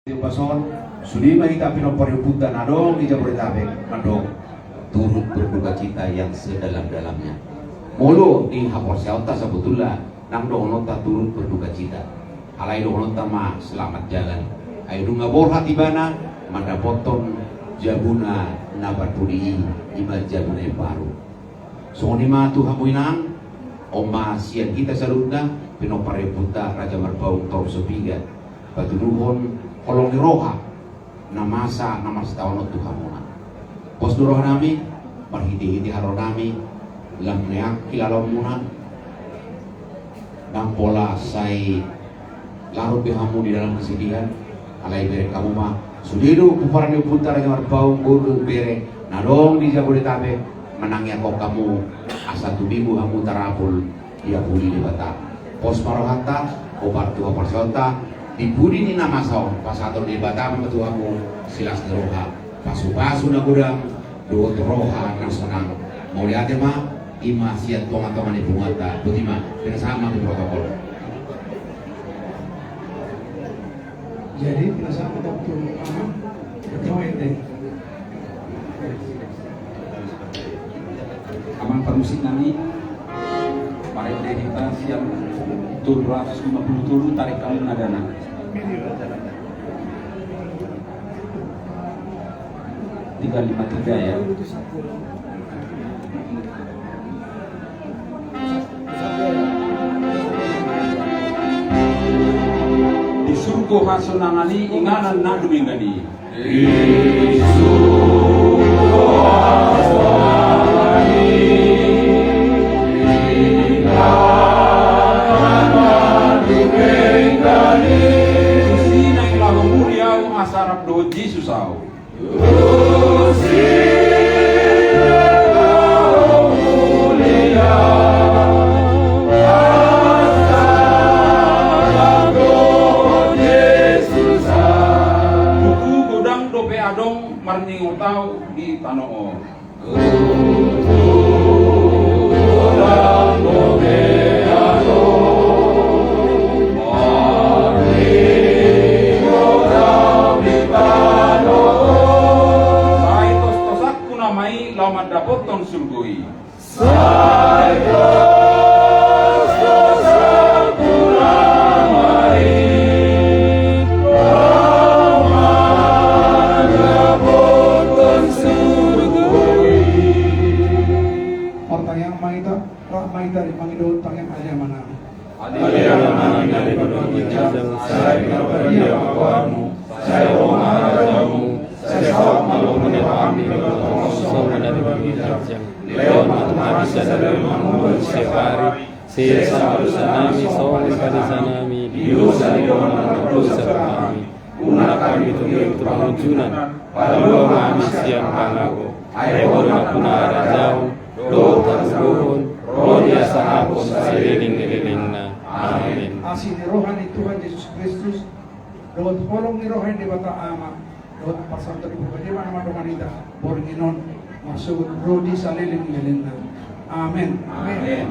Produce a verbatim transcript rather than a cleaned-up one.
Di pason, sude ma hita pinompar ni ompunta na adong di Jabodetabek, mandok turut berduka cita yang sedalam-dalamnya. Molo di haporseaonta sabotulna, ndang dohononta turut berduka cita. Alai dohononta ma selamat jalan. Ai dung na borhat ibana, mandapothon jabuna na parpudi i, i ma jabuna imbaru. Songon i ma tu hamu inang, on ma sian hita saluhutna, pinompar ni ompunta Raja Marpaung Torop Sopiga, patuduhon holong ni roha, na masa, na marsitaonon tu hamuna. Pos do rohanami, marhite-hite haroro nami, lam neak kilalaonmuna, ndang pola sai larut be hamu di dalam kesedihan, alai bereng hamu ma, sude do pomparan ni ompunta Raja Marpaung, boru dohot bere, na adong di Jabodetabek, manangianghon hamu, asa tumibu hamu tarapul, diapuli Debata. Pos ma rohanta, hombar tu haporseaonta, di pudi ni na masa on, pasahaton Debata ma tu hamu, silas ni roha, pasu-pasu na godang, dohot roha na sonang. Mauliate ma, i ma sian tonga-tonga ni punguanta, boti ma, pinasahat ma tu protokol. Jadi, pinasahat ma tu amang, ketua R T. Amang parmusik nami, marende hita sian tolu ratus lima puluh tolu, tarik hamu nadana. Tiga lima tiga ya. Di surgo hasonangan i, inganan na dumenggan i. Tusi naeng laho muli ahu asa rap dohot Jesus ahu. Tutu godang dope adong marningot ahu di tano on. Sai tos-tosanku nama i laho mandapothon surgo i. Sai tos-tosanku nama i laho mandapothon surgo i. Martangiang ma hita, rap ma hita di pangidoan tangiang Ale Amanami. Ale Amanami na di banua ginjang, sai pinarbadia ma goarmu, sai ro ma harajaonmu, sai saut ma lomo ni roham di banua tonga on songon na di banua ginjang. Lehon ma tu hami sadari on hangoluan siapari, sesa ma dosanami songon panesanami di dosa ni dongan na mardosa tu hami. Unang hami togihon tu pangunjunan, palua ma hami sian pangago. Ai Ho do nampuna harajaon, dohot hatubuhon, ro di hasangapon saleleng ni lelengna. Amen. Asi ni roha ni Tuhan Jesus Kristus, dohot holong ni roha ni Debata Ama, dohot parsantabi ni Parbadia ma na mandongani hita borngin on, marsogot ro di saleleng ni lelengna. Amen. Amen.